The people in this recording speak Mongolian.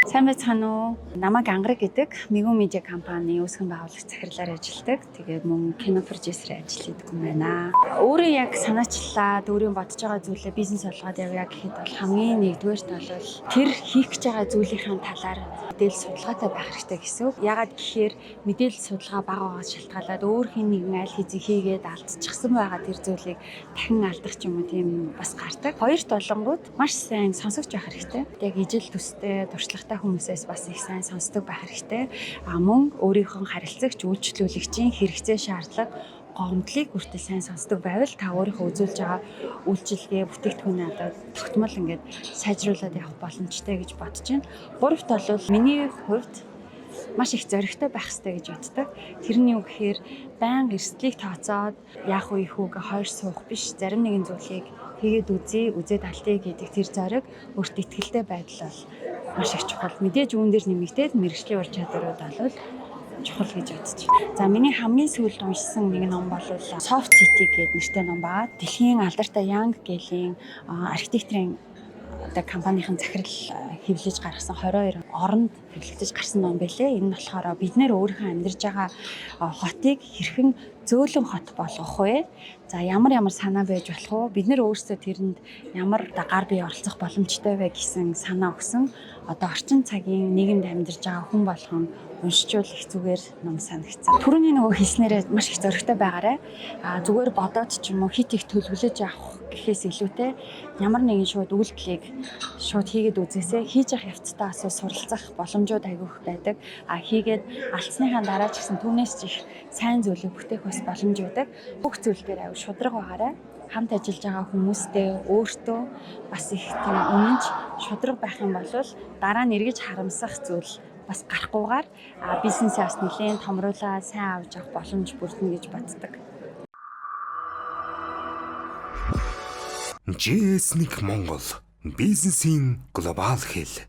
Сайн байцгаана уу? Намайг Ангараг гэдэг, Мигүү медиа компани үүсгэн байгуулагч захирлаар ажилладаг. Тэгээд мөн кино продюсерээр ажил хийдэг юм байна. Өөрөө яг санаачлаад, өөрийн бодож байгаа зүйлээ бизнес болгоод явъя гэхэд бол хамгийн нэгдүгээрт бол тэр хийх гэж байгаа зүйлийнхээ талаар мэдээлэл судалгаатай байх хэрэгтэй гэсэн үг. Яагаад гэхээр мэдээлэл судалгаа бага байгаас шалтгаалаад өөр хэн нэгэн аль хэзээ хийгээд алдчихсан байгаа тэр зүйлийг дахин алдах ч юм уу, тийм бас гардаг. Хоёрт болонгууд маш сайн сонсогч байх хэрэгтэй. Яг ижил төстэй, туршлагатай хүмүүсээс бас их сайн сонсдог байх хэрэгтэй. А мөн өөрийнхөө харилцагч, үйлчлүүлэгчийн хэрэгцээ, шаардлага, гомдлыг хүртэл сайн сонсдог байвал та өөрийнхөө үзүүлж байгаа үйлчилгээ, бүтээгдэхүүнээ одоо тогтмол ингээд сайжруулад явах боломжтой гэж бодож байна. Гуравт бол миний хувьд маш их зоригтой байх хэрэгтэй гэж боддог. Тэр нь юу гэхээр байнга эрсдлийг тооцоод яах вэ их хүүгээ хойш суух биш. Зарим нэгэн зүйлийг хийгээд үзье, үзээд алдъя гэдэг тэр зориг, өөрт итгэлтэй байдал бол маш их чухал. Мэдээж үүн дээр нэмэгдээд мэргэжлийн ур чадварууд бол чухал гэж бодож байна. За, миний хамгийн сүүлд уншсан нэг ном бол Soft City гэдэг нэртэй ном байгаа. Дэлхийн алдартай Young Гэлийн архитекторын одоо компанийн захирал хэвлэж гаргасан, 22 оронд хэвлэгдэж гарсан ном байлээ. Энэ нь болохоор бид нар өөрийнхөө амьдарч байгаа хотыг хэрхэн зөөлөн хот болгох вэ? За, ямар ямар санаа байж болох вэ? Бид нар өөрсдөө тэрэнд ямар одоо гар бие оролцох боломжтой вэ гэсэн санаа өгсөн. Одоо орчин цагийн нийгэмд амьдарч байгаа хүн болгон уншчвал их зүгээр ном санагдсан. Түрүүний нөгөө хэлснээрээ маш их зоригтой байгаарай. А зүгээр бодоод ч юм уу хит их төлөвлөж авах гэхээс илүүтэй ямар нэгэн шууд үйлдэлийг шууд хийгээд үзээсэй. Хийж явах явцдаа асуу, суралцах боломжууд аягүй их байдаг. А хийгээд алдсныхаа дараа ч гэсэн түүнээс ч их сайн зүйлийг бүтээх бас боломж байдаг. Бүх зүйл дээр аягүй шударга байгаарай. Хамт ажиллаж байгаа хүмүүстэй, өөртөө бас их тийм үнэнч, шударга байх юм бол дараа нь эргэж харамсах зүйл бас гарахгүйгээр бизнесээ бас нэлээд томруулаа сайн авч явах боломж бүрдэнэ гэж боддог. GS1 Монгол, бизнесийн глобал хэл.